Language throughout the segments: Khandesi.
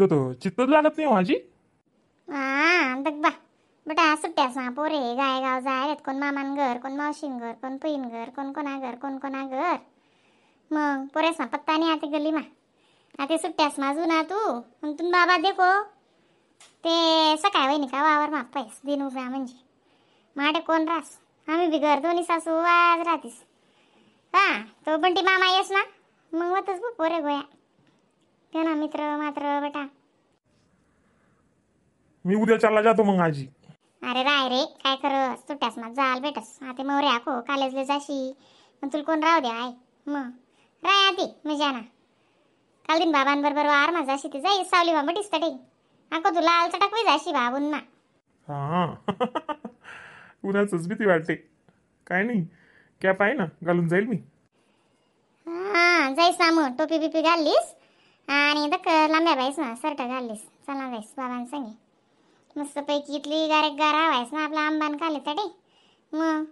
इथं तर चित्तच लागत नाही हो आजी. हा बघ बा बेटा, सुट्ट्यास ना पोरे गाय गाव जायलेत, कोण मामान घर, कोण मावशीन घर, कोण पुईन घर, कोण कोणा घर, कोण कोणा घर. मग पोरेस ना पत्ता नाही आता गलीमा. आता सुट्ट्यास माझू ना तू मग तुम बाबा देखो ते सकाळ वहिनी का वावर मा पैस दिन उभ्या म्हणजे माडे कोण रास, आम्ही बी घर दोन्ही सासू आज राहतीस. हा तो बंटी मामा येस ना मग होतच बघ पोरे गोया ते ना मित्र मात्र बेटा. मी उद्या चालला जातो मग आजी. अरे राय रे काय करस, सुट्ट्यास मग जाल भेटस. आता मग रे आको कॉलेजला जाशी मग तुला कोण राहू दे आहे. मग राय आधी मजा ना काल दिन बाबांबरोबर वार मा जाशी ते जाई सावली बा बटीस तटे आको तुला लाल चटक जाशी बाबून ना. हा उन्हाचंच भीती वाटते. काय नाही कॅप आहे ना घालून जाईल मी. हा जाईस ना मग टोपी बिपी घाललीस आणि दक लांब्या बाईस ना शर्ट घाललीस, चला जाईस बाबांसंगे मस्तपैकी. इथली गारे गारा व्हायस ना आपला आंबान खाले तडे. मग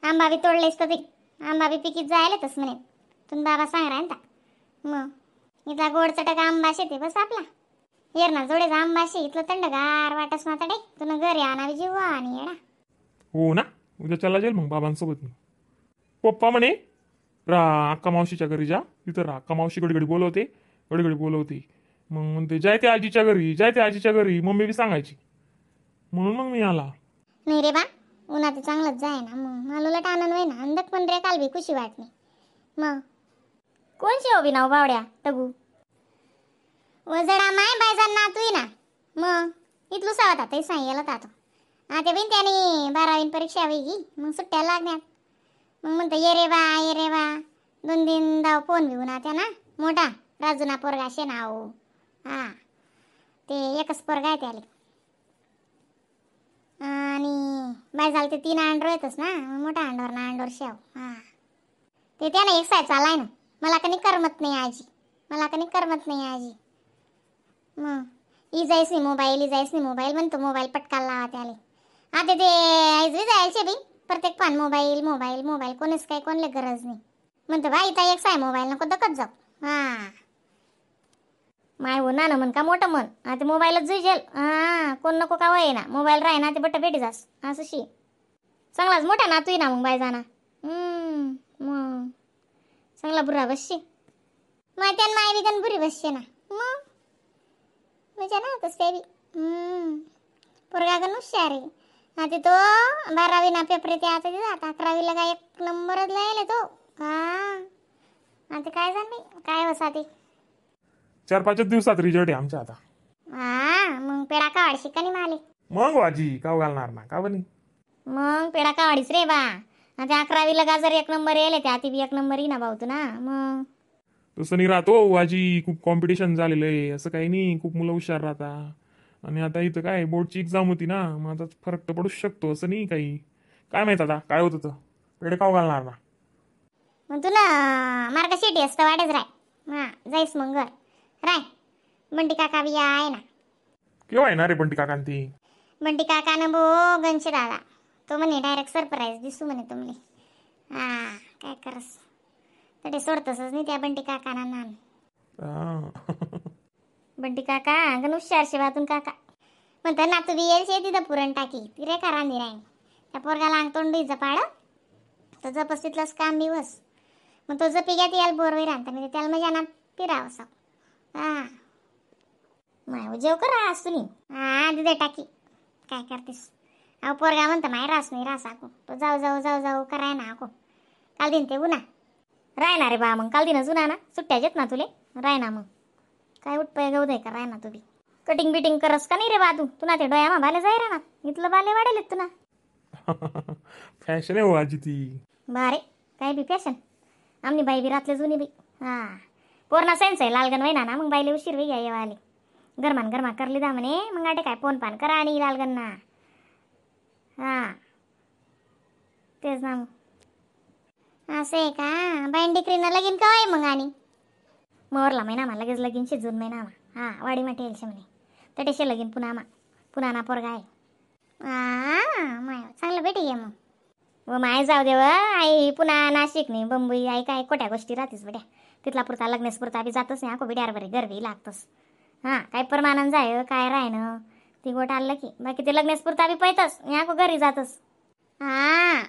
आंबा बी तोडलेस तर ते आंबा बी पिकीत जायला तस म्हणे तुम्ही बाबा सांग राहता. मग इथला गोड चटक आंबा शेते बस आपला येर ना जोडेचा आंबा शे, इथलं थंडगार वाटस ना तडे तुला घरी आणावी जीव आणि येडा. हो ना उद्या चालला जाईल मग बाबांसोबत मी. पप्पा म्हणे रा अक्का मावशीच्या घरी जा, तिथं राहा, अक्का मावशी घडी घडी बोलवते, घडी घडी बोलवते. मग म्हणते जाय ते आजीच्या घरी, जाय ते आजीच्या घरी, मम्मी बी सांगायची म्हणून मग मी आला. नाही रे बा उन्हात चांगलंच जाय ना मग मला उलट आनंद होई ना अंदक पण रे काल बी खुशी वाटणी. मग कोणची हो नाव बावड्या टगू वजडा माय बायजा नातू ना मग इथलू सावत आता सांग तातो. आता बिन त्याने 12वी परीक्षा होई मग सुट्ट्या लागण्यात मग म्हणतो ये रे बा ये रे बा दोन दिन दाव फोन घेऊन आता ना मोठा राजूना पोरगा शे ना हो. हा ते एकच पोरगा आहे त्याले आणि बाय झालं ते 3 अंडर येतच ना मोठा अंडवर ना अंडवर शेव. हा ते त्यानं एक साय चालाय ना मला कणी करमत नाही आजी, मला कणी करमत नाही आजी. मग ई जायच नाही मोबाईल, ई जायच नाही मोबाईल म्हणतो मोबाईल पटकाला लावा त्याले. आता ते आईज बी जायचे बी प्रत्येक पान mobile mobile mobile, कोणीच काही कोणले गरज नाही म्हणतो बाई इथं एक साय मोबाईल नको दकत जाऊ. हा माय हो ना म्हण का मोठं मन आता मोबाईलच जुजेल. हा कोण नको का वय ना मोबाईल राही ना ते बट्ट भेटी जास असं शी चांगलाच मोठा नातू ना मग बाय जाना. मग चांगला बुरा बसशी मग त्यान माय बी गण बुरी बसशे ना मग मजा ना तसं बी. पोरगा गण हुशार आहे आता तो 12वी ना पेपर ते आता आता 11वीला काय 1 नंबरच लिहिले तो. हा आता काय जाण बाई काय वसा ते 4-5 दिवसात रिझल्ट आहे आमच्या आता. हा मग पेढा का वाढशी का नाही माले मग आजी काव घालणार ना का बनी मग पेढा का वाढीस रे बा. आता 11वीला गाजर 1 नंबर येले ते आती बी 1 नंबर येईना भाऊ तू ना. मग तसं नाही राहतो आजी, खूप कॉम्पिटिशन झालेलं आहे असं काही नाही, खूप मुलं हुशार राहता. आणि आता इथं काय बोर्डची एक्झाम होती ना मग आता फरक तर पडूच शकतो असं नाही काही. काय माहित आता काय होत होतं, पेढे काव घालणार ना मग तू ना मार्ग शेटी असतं वाढेच राय. हा जाईस मग घर राय बंटी काका बी आहे ना. केव्हा येणार रे बंटी काका? ती बंटी काका ना भो गणशे दादा तो म्हणे डायरेक्ट सरप्राईज दिसू म्हणे तुमले. हा काय करस तरी सोडतसच नाही त्या बंटी काका ना. बंटी काका गण हुशार शेवातून काका म्हणतात ना तू बी येईल शे तिथं पुरण टाकी ती रे का रांधी राहीन त्या पोरगाला अंग तोंडीचं पाड तर जपस तिथलंच काम बी बस मग तो जपी घ्या याला बोर होई राहता म्हणजे त्याला मजा ना पिरावं साव. हा माय जेव कर रास तुम्ही. हा तिथे टाकी काय करतेस. अहो पोरगा म्हणतो माय रास नाही रास आको तो जाऊ जाऊ जाऊ जाऊ कराय ना आको काल दिन ते उन्हा राय ना रे बा मग काल दिनच उन्हा ना सुट्ट्या येत ना तुले राय ना मग काय उठपय गहू दे का राय ना तू बी कटिंग बिटिंग करस का नाही रे बा तू तुना ते डोळ्या मा बाले जाय ना इथलं बाले वाढेल तुना. फॅशन आहे हो आजी ती. बारे काय बी फॅशन आमनी बाई बी रातले जुनी बी. हा पोरणा सेन्स आहे लालगन वैना ना मग बाईले उशीर होई घ्या आले गरमान गरमा करली दा म्हणे मग आटे काय फोन पान करा आणि लालगन ना. हा तेच ना मग असं आहे का बाईन डिकरीनं लगीन का मग आणि मोरला महिना मा लगेच लगीन शे जून महिना मा. हा वाडी मा ठेलशे म्हणे तटेशे लगीन पुन्हा मा पुन्हा ना पोरगा आहे. हा माय चांगलं भेटी घे मग. व माय जाऊ दे व आई पुन्हा नाशिक नाही बंबई आई काय खोट्या गोष्टी राहतेस बेट्या तिथला पुरता लग्नेस पुरता बी जातच नाही आको बिड्यार बरे गर्दी लागतस. हां काय परमानंद जाय काय राहणं ती गोट आणलं की बाकी ते लग्नास पुरता बी पैतस या घरी जातस. हा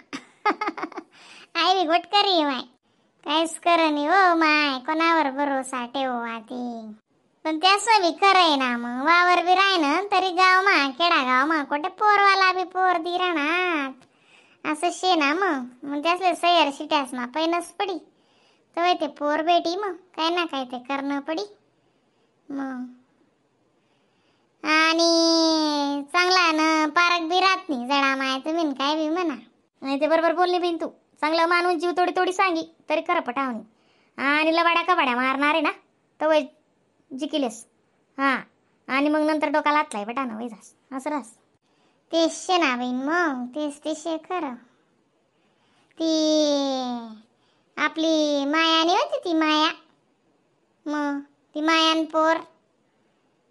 आई बी गोट करी माय काहीच खरं नाही हो माय, कोणावर भरोसा ठेवू आती. पण त्याचं बी खरं आहे ना, मग वावर बी राही ना तरी गाव मा खेडा गाव मा कुठे पोरवाला बी पोर दी राहणार असं शे ना. मग मग त्यासले सय्यर शिट्यास मा पैनच पडी तर ते पोर बेटी मग काय ना काय ते करणं पडी मग. आणि चांगला ना पारक बी राहत नाही जडा माय, तुम्ही काय बी म्हणा. नाही ते बरोबर बोलली बिन तू, चांगलं मानून जीव तोडी तोडी सांगी तरी खरं पटावणी. आणि लबाड्या कबाड्या मारणार आहे ना तर वय जिकिलेस. हां आणि मग नंतर डोका लातलाय बटा ना वय जास असं रास. तेच शे ना बहीण, मग तेच ते शे खरं. ती आपली माया नाही होती ती माया, मग ती मायान पोर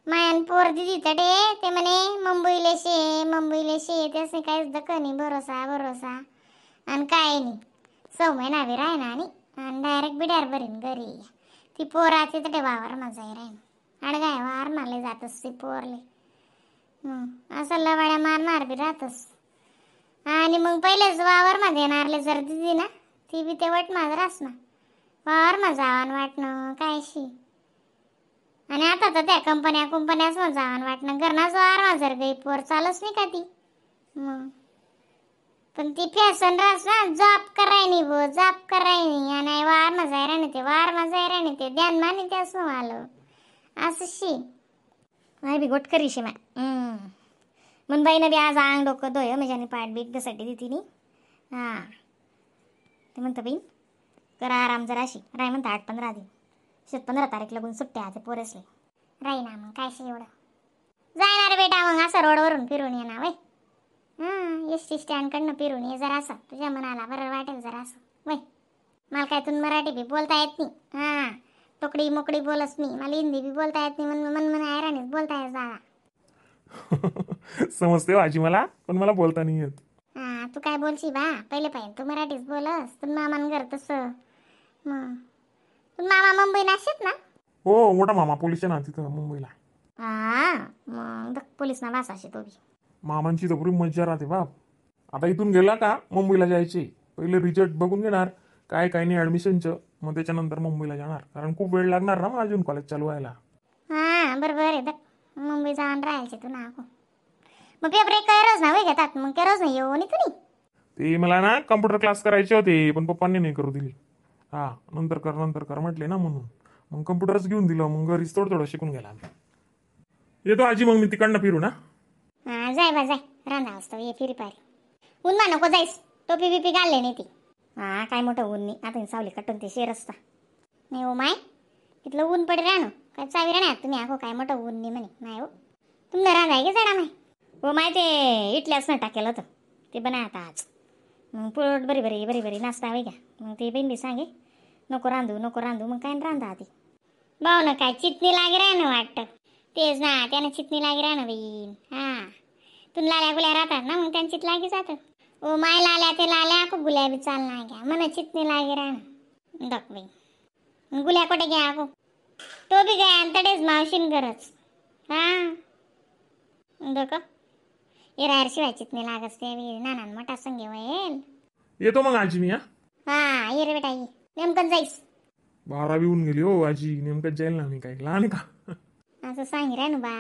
मायान पोर दिदी तडे ते म्हणे मुंबईले शे मुंबईले शे, त्यासने काहीच दक नाही भरोसा भरोसा आणि काय नाही. सौ महिना बी राही ना आणि डायरेक्ट बिड्यार भरीन घरी. ती पोराचे तडे वावर मजा राहीन अडगाय वावर मारले जातस ती पोरले. मग असं लवाड्या मारणार बी राहतस. आणि मग पहिलेच वावर मध्ये येणारले जर दिदी ना ती बी ते वट माझं रास ना वावर मा जावान वाटणं कायशी. आणि आता तर त्या कंपन्या कुंपन्याच मग जावान वाटणं घरनाच वावर मा जर गई पोर चालच नाही का ती. मग पण ती फॅशन रास ना जॉब कराय नाही भो जॉब कराय नाही आणि वार मा जाय राहणे ते वार मा जाय राहणे ते ध्यान माने त्यास आलं असं शी. नाही बी गोट करी शे माय. मन बाईनं बी आज अंग डोकं धोय म्हणजे पाठ बीट घसरली ती तिने. हां ते म्हणतं बहीण करा आराम जराशी राय म्हणतं 8-15 दिन शेत 15 तारीख लागून सुट्ट्या ते पोरेसले राही ना मग काय एवढं जायना रे बेटा मग असं रोडवरून फिरून ये ना वय. हां एस टी स्टँडकडनं फिरून ये जरा असं तुझ्या मनाला बरं वाटेल जरा असं वय. मला काय तुला मराठी बी बोलता येत नाही, हां तोकडी मोकडी बोलस नाही, मला हिंदी बी बोलता येत नाही, मन मन मन हैराणीच बोलता येत दादा. समजते हो आजी मला, पण मला बोलता नाही येत. हां तू काय बोलशी बा, पहिले पाहिजे तू मराठीच बोलस, तू मामान घर तसं. मग तू मामा मुंबई नाशिक ना? हो मोठा मामा पोलीस आहे ना तिथं मुंबईला. हां मग पोलीस ना वासाशी तो बी. मामांची तर पुरी मज्जा राहते बाप. आता इथून गेला का मुंबईला जायचे पहिले रिझल्ट बघून घेणार काय काय नाही ॲडमिशनचं, मग त्याच्यानंतर मुंबईला जाणार, कारण खूप वेळ लागणार ना मग अजून कॉलेज चालू व्हायला. हां बरोबर आहे, मुंबई जाऊन राहायचे तू ना. मग पेपर एक रोज ना घेतात मग रोज नाही येऊ नाही तुम्ही. ते मला ना कम्प्युटर क्लास करायचे होते पण पप्पांनी नाही करू दिली. हां नंतर कर नंतर कर म्हटले ना, म्हणून मग कम्प्युटरच घेऊन दिलं, मग घरीच थोडं थोडं शिकून गेला. येतो आजी मग मी तिकडनं फिरू ना. हां जाय बा जाय, रांधा असतो ये फिरी पारी. ऊन मा नको जाईस, टोपी बिपी घालले नाही ती. हां काय मोठं ऊन नाही आता सावली कटून ते शेर असता. नाही हो माय तिथलं ऊन पडे राहणं काय चावी राहणार तुम्ही आहो काय मोठं ऊन नाही म्हणे. नाही हो तुमनं रांधाय की जाणार माय? हो माय ते इटल्याच ना टाकेलं होतं ते बना आता आज. मग पोट बरी बरी बरी बरी नाश्ता हवी घ्या मग ते बहीण बी सांगे नको रांधू नको रांधू, मग काय रांधा आधी. भाऊ ना काय चिटणी लागे राहणं वाटतं. तेच ना त्यानं चिटणी लागे राहणं बहीण. हां तुला लाल्या गुल्या राहतात ना मग त्यांचीत लागे जातं. ओ my लाल्या ते लाल्या खूप गुल्या बी चालणार घ्या मन चिटणी लागे राहणं दक बाई. गुल्या कुठे घ्या गो तो बी गया आणि तडेच मावशीन गरज. हां दक येरायर शिवाय चिटणी लागस ते बी नाना मोठा संगे वयेल. येतो मग आजी मी. हा ये रे बेटा ये, नेमकं जाईस. 12 होऊन गेली हो आजी, नेमकंच जाईल ना मी, काय लहान का असं सांगी रे ना बा.